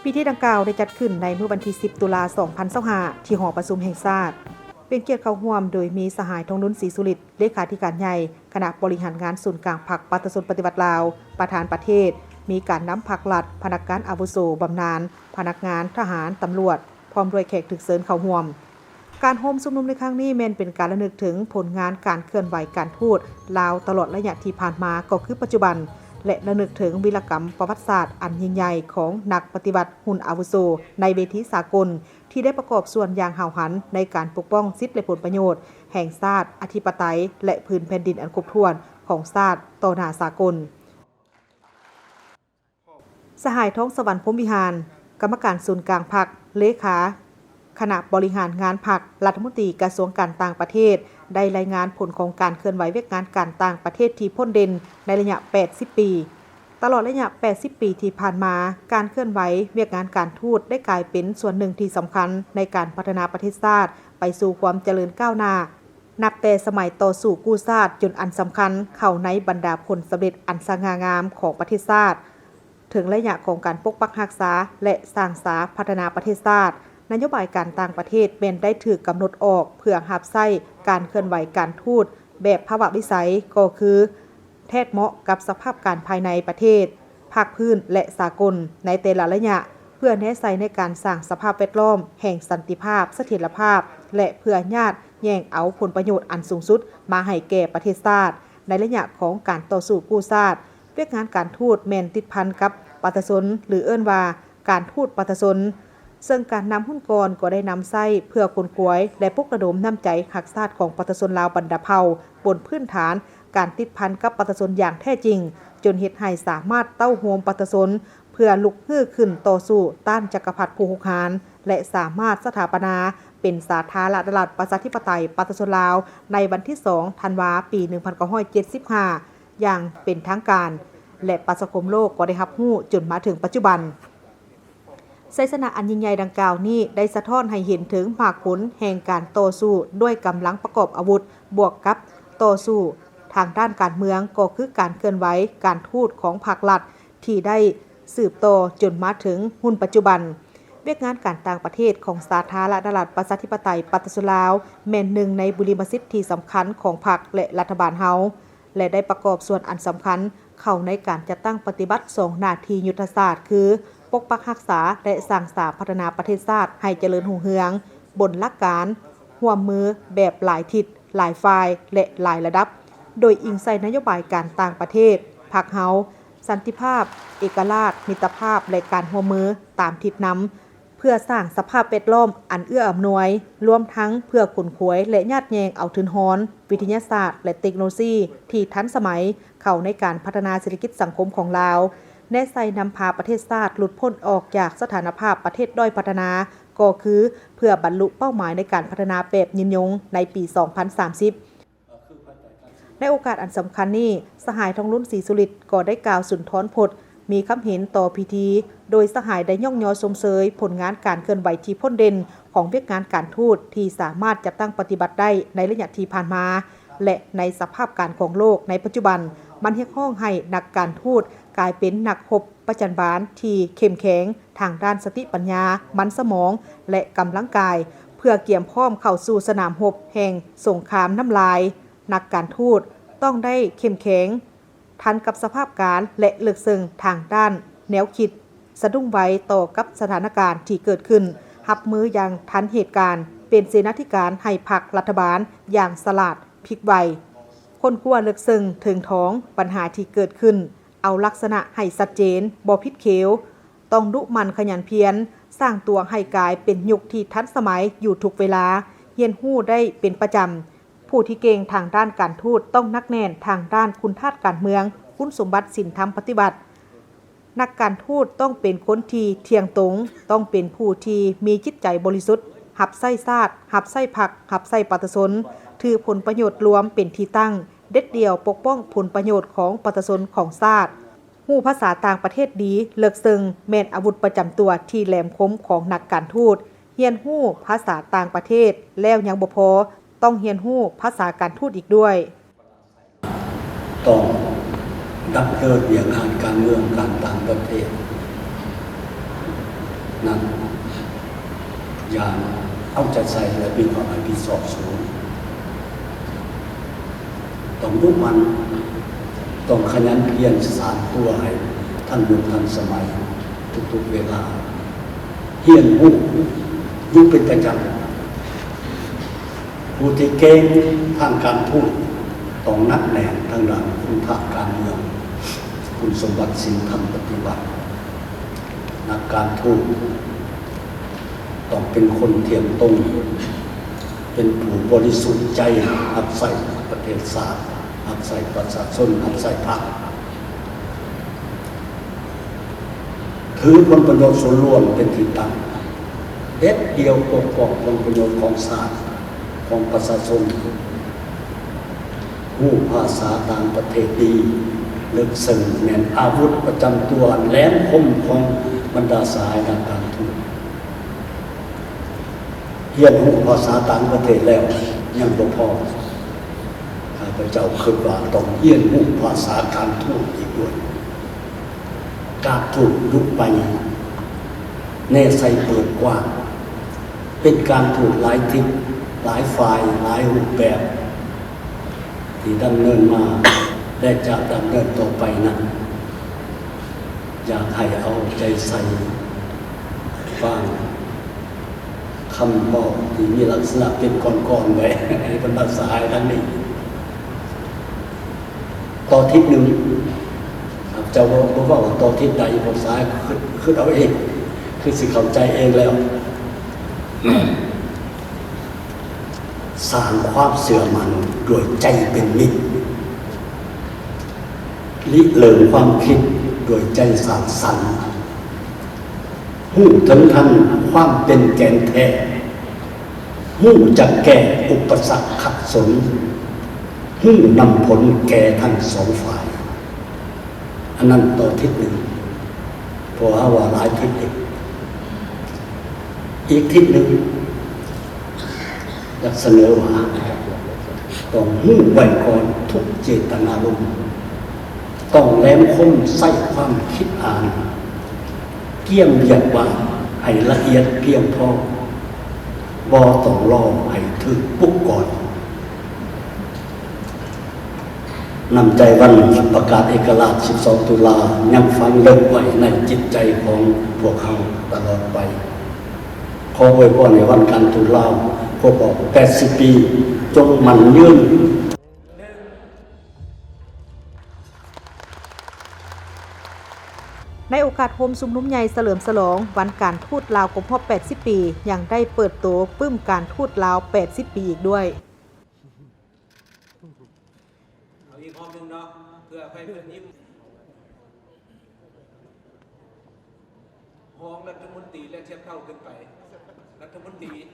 ພິທີດັ່ງກ່າວໄດ້ຈັດຂຶ້ນໃນມື້ວັນທີສິບ ຕຸລາ ສອງພັນຊາວຫ້າ ທີ່ຫໍປະຊຸມແຫ່ງຊາດ. ເປັນກຽດເຂົ້າຮ່ວມໂດຍມີສະຫາຍ ທອງລຸນ ສີສຸລິດ ເລຂາທິການໃຫຍ່ຄະນະບໍລິຫານງານສູນກາງພັກປະຊາຊົນປະຕິວັດລາວ, ປະທານປະເທດ, ມີການນຳພັກລັດ, ພະນັກງານອາວຸໂສບຳນານ, ພະນັກງານ, ທະຫານ, ຕຳຫຼວດ ພ້ອມດ້ວຍແຂກຖືກເຊີນເຂົ້າຮ່ວມ. ການໂຮມຊຸມນຸມໃນຄັ້ງນີ້ແມ່ນເປັນການລະນຶກເຖິງຜົນງານການເຄື່ອນໄຫວການທູດລາວຕະຫຼອດໄລຍະທີ່ຜ່ານມາ ກໍຄືປັດຈຸບັນ ແລະ ລະນຶກເຖິງວິລະກຳປະຫວັດສາດອັນຍິ່ງໃຫຍ່ຂອງນັກປະຕິວັດຮຸ່ນອາວຸໂສໃນເວທີສາກົນ ທີ່ໄດ້ປະກອບສ່ວນຢ່າງຫ້າວຫັນໃນການປົກປ້ອງສິດ ແລະ ຜົນປະໂຫຍດແຫ່ງຊາດ, ອະທິປະໄຕ ແລະ ພື້ນແຜ່ນດິນອັນຄົບຖ້ວນຂອງຊາດຕໍ່ໜ້າສາກົນ. ສະຫາຍ ທອງສະຫວັນ ພົມວິຫານ ກຳມະການສູນກາງພັກ, ເລຂາຄະນະບໍລິຫານງານພັກ, ລັດຖະມົນຕີກະຊວງການຕ່າງປະເທດ ໄດ້ລາຍງານຜົນຂອງການເຄື່ອນໄຫວວຽກງານການຕ່າງປະເທດທີ່ພົ້ນເດັ່ນໃນໄລຍະແປດສິບປີ. ຕະຫຼອດໄລຍະແປດສິບປີທີ່ຜ່ານມາ, ການເຄື່ອນໄຫວວຽກງານການທູດໄດ້ກາຍເປັນສ່ວນໜຶ່ງທີ່ສຳຄັນໃນການພັດທະນາປະເທດຊາດໄປສູ່ຄວາມຈະເລີນກ້າວໜ້າ. ນັບແຕ່ສະໄໝຕໍ່ສູ້ກູ້ຊາດຈົນອັນສຳຄັນເຂົ້າໃນບັນດາຜົນສຳເລັດອັນສະຫງ່າງາມຂອງປະເທດຊາດ, ເຖິງໄລຍະຂອງການປົກປັກຮັກສາ ແລະ ສ້າງສາພັດທະນາປະເທດຊາດ, ນະໂຍບາຍການຕ່າງປະເທດແມ່ນໄດ້ຖືກກຳນົດອອກເພື່ອຮັບໃຊ້ການເຄື່ອນໄຫວການທູດແບບພາວະວິໄສ, ກໍຄື ແທດເໝາະກັບສະພາບການພາຍໃນປະເທດ, ພາກພື້ນ ແລະ ສາກົນໃນແຕ່ລະໄລຍະ, ເພື່ອແນໃສ່ໃນການສ້າງສະພາບແວດລ້ອມແຫ່ງສັນຕິພາບ, ສະຖຽນລະພາບ ແລະ ເພື່ອຍາດແຍ່ງເອົາຜົນປະໂຫຍດອັນສູງສຸດມາໃຫ້ແກ່ປະເທດຊາດໃນໄລຍະຂອງການຕໍ່ສູ້ກູ້ຊາດ. ວຽກງານການທູດແມ່ນຕິດພັນກັບປະຊາຊົນ ຫຼື ເອີ້ນວ່າການທູດປະຊາຊົນ. ເຊິ່ງການນຳຮຸ່ນກ່ອນກໍໄດ້ນຳໃຊ້ເພື່ອຂົນຂວາຍ ແລະ ປຸກລະດົມນ້ຳໃຈຮັກຊາດຂອງປະຊາຊົນລາວບັນດາເຜົ່າ ບົນພື້ນຖານການຕິດພັນກັບປະຊາຊົນຢ່າງແທ້ຈິງ, ຈົນເຮັດໃຫ້ສາມາດເຕົ້າໂຮມປະຊາຊົນເພື່ອລຸກຮືຂຶ້ນຕໍ່ສູ້ຕ້ານຈັກກະພັດຜູ້ຮຸກຮານ ແລະ ສາມາດສະຖາປະນາເປັນສາທາລະນະລັດປະຊາທິປະໄຕປະຊາຊົນລາວໃນວັນທີສອງ ທັນວາ ປີໜຶ່ງພັນເກົ້າຮ້ອຍເຈັດສິບຫ້າ ຢ່າງເປັນທາງການ ແລະ ປະຊາຄົມໂລກກໍໄດ້ຮັບຮູ້ຈົນມາເຖິງປັດຈຸບັນ. ໄຊຊະນະອັນຍິ່ງໃຫຍ່ດັ່ງກ່າວນີ້ໄດ້ສະທ້ອນໃຫ້ເຫັນເຖິງໝາກຜົນແຫ່ງການຕໍ່ສູ້ດ້ວຍກຳລັງປະກອບອາວຸດ ບວກກັບຕໍ່ສູ້ທາງດ້ານການເມືອງ, ກໍຄືການເຄື່ອນໄຫວການທູດຂອງພັກລັດທີ່ໄດ້ສືບຕໍ່ຈົນມາເຖິງຮຸ່ນປັດຈຸບັນ. ວຽກງານການຕ່າງປະເທດຂອງສາທາລະນະລັດປະຊາທິປະໄຕປະຊາຊົນລາວ ແມ່ນໜຶ່ງໃນບຸລິມະສິດທີ່ສຳຄັນຂອງພັກ ແລະ ລັດຖະບານເຮົາ. ແລະ ໄດ້ປະກອບສ່ວນອັນສຳຄັນເຂົ້າໃນການຈັດຕັ້ງປະຕິບັດສອງໜ້າທີ່ຍຸດທະສາດ ຄື ປົກປັກຮັກສາ ແລະ ສ້າງສາພັດທະນາປະເທດຊາດໃຫ້ຈະເລີນຮຸ່ງເຮືອງ ບົນຫຼັກການຮ່ວມມືແບບຫຼາຍທິດ, ຫຼາຍຝ່າຍ ແລະ ຫຼາຍລະດັບ, ໂດຍອີງໃສ່ນະໂຍບາຍການຕ່າງປະເທດ, ພັກເຮົາ, ສັນຕິພາບ, ເອກະລາດ, ມິດຕະພາບ ແລະ ການຮ່ວມມືຕາມທິດນຳ ເພື່ອສ້າງສະພາບແວດລ້ອມອັນເອື້ອອຳນວຍ, ລວມທັງເພື່ອຂົນຂວາຍ ແລະ ຍາດແຍ່ງເອົາທຶນຮອນ, ວິທະຍາສາດ ແລະ ເຕັກໂນໂລຊີທີ່ທັນສະໄໝເຂົ້າໃນການພັດທະນາເສດຖະກິດສັງຄົມຂອງລາວ, ແນໃສ່ນຳພາປະເທດຊາດຫຼຸດພົ້ນອອກຈາກສະຖານະພາບປະເທດດ້ອຍພັດທະນາ, ກໍຄືເພື່ອບັນລຸເປົ້າໝາຍໃນການພັດທະນາແບບຍືນຍົງໃນປີສອງພັນສາມສິບ. ໃນໂອກາດອັນສຳຄັນນີ້, ສະຫາຍ ທອງລຸນ ສີສຸລິດ ກໍໄດ້ກ່າວສຸນທອນພົດ ມີຄຳເຫັນຕໍ່ພິທີ, ໂດຍສະຫາຍໄດ້ຍ້ອງຍໍຊົມເຊີຍຜົນງານການເຄື່ອນໄຫວທີ່ພົ້ນເດັ່ນຂອງວຽກງານການທູດທີ່ສາມາດຈັດຕັ້ງປະຕິບັດໄດ້ໃນໄລຍະທີ່ຜ່ານມາ ແລະ ໃນສະພາບການຂອງໂລກໃນປັດຈຸບັນ, ມັນຮຽກຮ້ອງໃຫ້ນັກການທູດກາຍເປັນນັກຮົບ ປະຈັນບານທີ່ເຂັ້ມແຂງທາງດ້ານສະຕິປັນຍາ, ມັນສະໝອງ ແລະ ກຳລັງກາຍ ເພື່ອກຽມພ້ອມເຂົ້າສູ່ສະໜາມຮົບແຫ່ງສົງຄາມນ້ຳລາຍ. ນັກການທູດຕ້ອງໄດ້ເຂັ້ມແຂງ, ທັນກັບສະພາບການ ແລະ ເລິກເຊິ່ງທາງດ້ານແນວຄິດ, ສະດຸ້ງໄວຕໍ່ກັບສະຖານະການທີ່ເກີດຂຶ້ນ, ຮັບມືຢ່າງທັນເຫດການ, ເປັນເສນາທິການໃຫ້ພັກລັດຖະບານຢ່າງສະຫຼາດ, ພິກໄວ, ຄົ້ນຄວ້າເລິກເຊິ່ງເຖິງຖອງບັນຫາທີ່ເກີດຂຶ້ນ, ເອົາລັກສະນະໃຫ້ຊັດເຈນ, ບໍ່ຜິດເຂວ, ຕ້ອງດຸໝັ່ນຂະຫຍັນພຽນ, ສ້າງຕົວໃຫ້ກາຍເປັນຍຸກທີ່ທັນສະໄໝຢູ່ທຸກເວລາ, ຮຽນຮູ້ໄດ້ເປັນປະຈຳ. ຜູ້ທີ່ເກັ່ງທາງດ້ານການທູດຕ້ອງໜັກແໜ້ນທາງດ້ານຄຸນທາດການເມືອງ, ຄຸນສົມບັດສິນທຳປະຕິວັດ. ນັກການທູດຕ້ອງເປັນຄົນທີ່ທ່ຽງຕົງ, ຕ້ອງເປັນຜູ້ທີ່ມີຈິດໃຈບໍລິສຸດ, ຮັບໃຊ້ຊາດ, ຮັບໃຊ້ພັກ, ຮັບໃຊ້ປະຊາຊົນ, ຖືຜົນປະໂຫຍດລວມເປັນທີ່ຕັ້ງ, ເດັດດ່ຽວປົກປ້ອງຜົນປະໂຫຍດຂອງປະຊາຊົນຂອງຊາດ. ຮູ້ພາສາຕ່າງປະເທດດີ, ເລິກເຊິ່ງ, ແມ່ນອາວຸດປະຈຳຕົວທີ່ແຫຼມຄົມຂອງນັກການທູດ. ຮຽນຮູ້ພາສາຕ່າງປະເທດແລ້ວຍັງບໍ່ພໍ, ຕ້ອງຮຽນຮູ້ພາສາການທູດອີກດ້ວຍ. ຕ້ອງດຳເນີນວຽກງານການເມືອງການຕ່າງປະເທດ ນັ້ນຢ່າງເອົາໃຈໃສ່ ແລະ ມີຄວາມຮັບຜິດຊອບສູງ. ຕ້ອງດຸໝັ່ນ, ຕ້ອງຂະຫຍັນພຽນສານຕົວໃຫ້ທັນຍຸກທັນສະໄໝທຸກໆເວລາ, ຮຽນຮູ້ຢູ່ເປັນປະຈຳ. ຜູ້ທີ່ເກັ່ງທາງການທູດຕ້ອງໜັກແໜ້ນທາງດ້ານຄຸນທາດການເມືອງ, ຄຸນສົມບັດສິນທຳປະຕິວັດ. ນັກການທູດຕ້ອງເປັນຄົນທ່ຽງຕົງ, ເປັນຜູ້ບໍລິສຸດໃຈ, ຮັບໃຊ້ປະເທດຊາດ, ຮັບໃຊ້ປະຊາຊົນ, ຮັບໃຊ້ພັກ. ຖືຜົນປະໂຫຍດສ່ວນລວມເປັນທີ່ຕັ້ງ, ເດັດດ່ຽວປົກປ້ອງຜົນປະໂຫຍດຂອງຊາດ, ຂອງປະຊາຊົນ, ຮູ້ພາສາຕ່າງປະເທດດີ, ເລິກເຊິ່ງແມ່ນອາວຸດປະຈຳຕົວອັນແຫຼມຄົມຂອງບັນດາສະຫາຍນັກການທູດ. ຮຽນຮູ້ພາສາຕ່າງປະເທດແລ້ວຍັງບໍ່ພໍ, ຂ້າພະເຈົ້າຄິດວ່າຕ້ອງຮຽນຮູ້ພາສາການທູດອີກດ້ວຍ. ການທູດຍຸກໃໝ່ແນໃສ່ເປີດກວ້າງ, ເປັນການທູດຫຼາຍທິດ, ຫຼາຍຝ່າຍ, ຫຼາຍຮູບແບບ ທີ່ດຳເນີນມາ ແລະ ຈະດຳເນີນຕໍ່ໄປນັ້ນ, ຢາກໃຫ້ເອົາໃຈໃສ່ຟັງຄຳເວົ້າທີ່ມີລັກສະນະເປັນກ້ອນໆໄວ້ໃຫ້ບັນດາສະຫາຍທັງນີ້. ຕໍ່ທິດໜຶ່ງ, ເຈົ້າບໍ່ ບໍ່ເວົ້າວ່າຕໍ່ທິດໃດ, ພວກສະຫາຍຄິດ ຄິດເອົາເອງ, ຄືຊິເຂົ້າໃຈເອງແລ້ວ. ສ້າງຄວາມເຊື່ອໝັ້ນດ້ວຍໃຈເປັນມິດ, ລິເລີ່ມຄວາມຄິດດ້ວຍໃຈສ້າງສັນ, ຮູ້ເຖິງທັນຄວາມເປັນແກ່ນແທ້, ຮູ້ຈັກແກ້ອຸປະສັກຂັດສົນ, ຮູ້ນຳຜົນແກ່ທັງສອງຝ່າຍ. ອັນນັ້ນຕໍ່ທິດໜຶ່ງ, ເພາະວ່າເວົ້າຫຼາຍທິດເດ. ອີກທິດໜຶ່ງ ຢາກສະເໜີວ່າ ຕ້ອງຮູ້ໄວ້ກ່ອນທຸກເຈດຕະນາລົມ, ຕ້ອງແຫຼມຄົມໃຊ້ຄວາມຄິດອ່ານ, ກຽມວຽກວາງໃຫ້ລະອຽດພຽງພໍ, ບໍ່ຕ້ອງລໍໃຫ້ຖືກປຸກກ່ອນ. ນ້ຳໃຈວັນປະກາດເອກະລາດສິບສອງຕຸລາ ຍັງຝັງເລິກໄວ້ໃນຈິດໃຈຂອງພວກເຮົາຕະຫຼອດໄປ. ຂໍອວຍພອນໃຫ້ວັນການທູດລາວຄົບຮອບແປດສິບປີ ຈົ່ງໝັ້ນຍືນ. ໃນໂອກາດໂຮມຊຸມນຸມໃຫຍ່ສະເຫຼີມສະຫຼອງວັນການທູດລາວຄົບຮອບແປດສິບປີ ຍັງໄດ້ເປີດໂຕປຶ້ມການທູດລາວແປດສິບປີອີກດ້ວຍ. ເອົາອີກຮອບໜຶ່ງເນາະ ເພື່ອໃຫ້ເພິ່ນຍິ້ມ. ຮອງລັດຖະມົນຕີ ແລະ ທຽບເທົ່າຂຶ້ນໄປ, ລັດຖະມົນຕີ